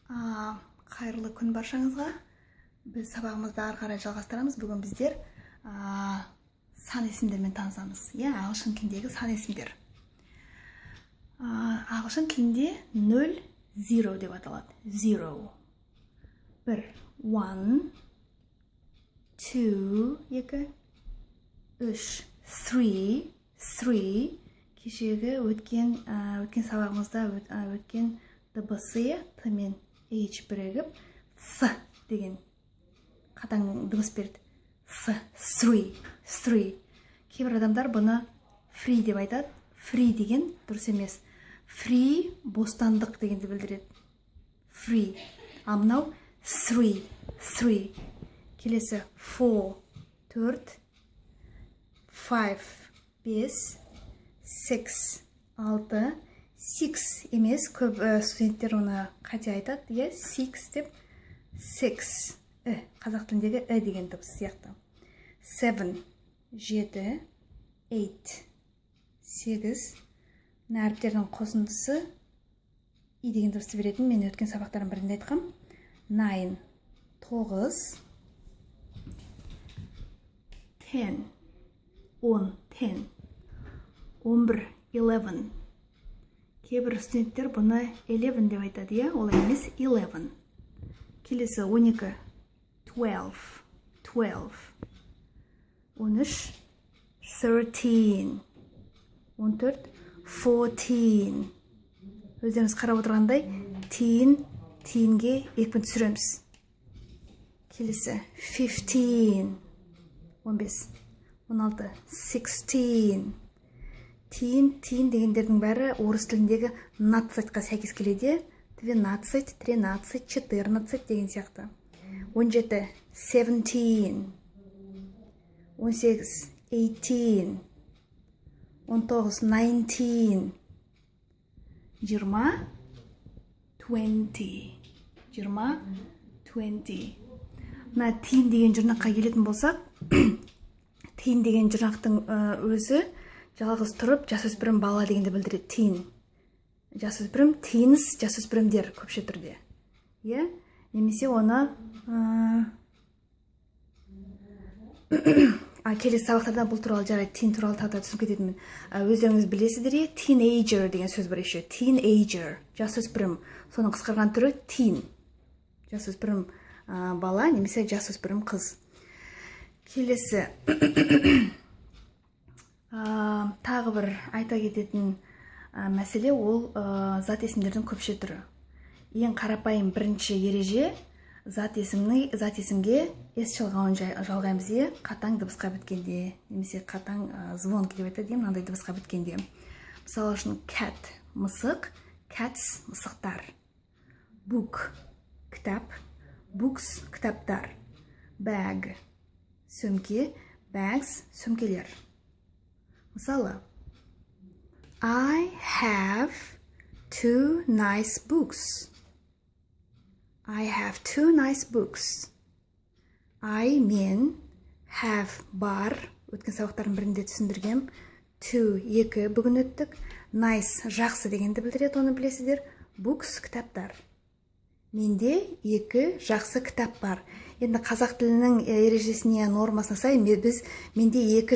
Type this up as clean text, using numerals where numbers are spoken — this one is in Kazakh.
Қайырлы күн баршаңызға! Біз сабағымызды ары қарай жалғастырамыз. Бүгін біздер сан есімдермен танысамыз, иә, ағылшын тіліндегі сан есімдер. Ағылшын тілінде нөл zero деп аталады. Zero — бір, one, two — екі, үш — three, three. Кешегі өткен сабағымызда өткен дыбысы, т мен h бірігіп, th деген қатаң дыбыс берді. Th, three, three. Кейбір адамдар бұны free деп айтады. Free деген дұрыс емес. Free — бостандық дегенді білдіреді, free. Ал мынау three, three. Келесі four — төрт, five — бес, six — алты. Six емес, көп студенттер оны қате айтады, иә, six деп. Six, і, қазақ тіліндегі і деген дыбыс сияқты. Seven — жеті, eight — сегіз. Мына әріптердің қосындысы и деген дыбысты беретін, мен өткен сабақтардың бірінде айтқам. Nine — тоғыз, ten — 10, ten. 11 — 11. Кейбір студенттер бұны eleven деп айтады, иә, олай емес, 11. Келесі 12 — 12, 12. 13 — 13. 14 — 14. Өздеріңіз қарап отырғандай, teen, teen-ге екпін түсіреміз. Келесі 15 — 15, 16 — 16. Teen, teen дегендердің бәрі орыс тіліндегі надцать-қа сәйкес келеді: 12, 13, 14 деген сияқты. 17 — 17, 18 — 18, 19 — 19, 20 — 20, 20 — 20. Мына teen деген жұрнаққа келетін болсақ, teen деген жұрнақтың өзі жалғыз тұрып жасөспірім бала дегенді білдіреді. Teen — жасөспірім, teens — жасөспірімдер көпше түрде, иә. Немесе оны келесі сабақтарда бұл туралы, жарайды, teen туралы тағы да түсініп кететінмін. Өздеріңіз білесіздер, иә, teenager деген сөз бар еще. Teenager — жасөспірім, соның қысқарған түрі teen, жасөспірім бала немесе жасөспірім қыз. Келесі тағы бір айта кететін мәселе, ол зат есімдердің көпше түрі. Ең қарапайым бірінші ереже: зат есімге s жалғауын жалғаймыз, иә, қатаң дыбысқа біткенде немесе қатаң, звонкий деп айтады, иә, мынандай дыбысқа біткенде. Мысалы үшін, cat — мысық, cats — мысықтар, book — кітап, books — кітаптар, bag — сөмке, bags — сөмкелер. Мысалы, I have two nice books. I have two nice books. I — мен, have — бар, өткен сабақтардың бірінде түсіндіргем, two — екі, бүгін өттік, nice — жақсы дегенді білдіреді, оны білесіздер, books — кітаптар. Менде екі жақсы кітап бар. Енді қазақ тілінің ережесіне, нормасына сай біз менде екі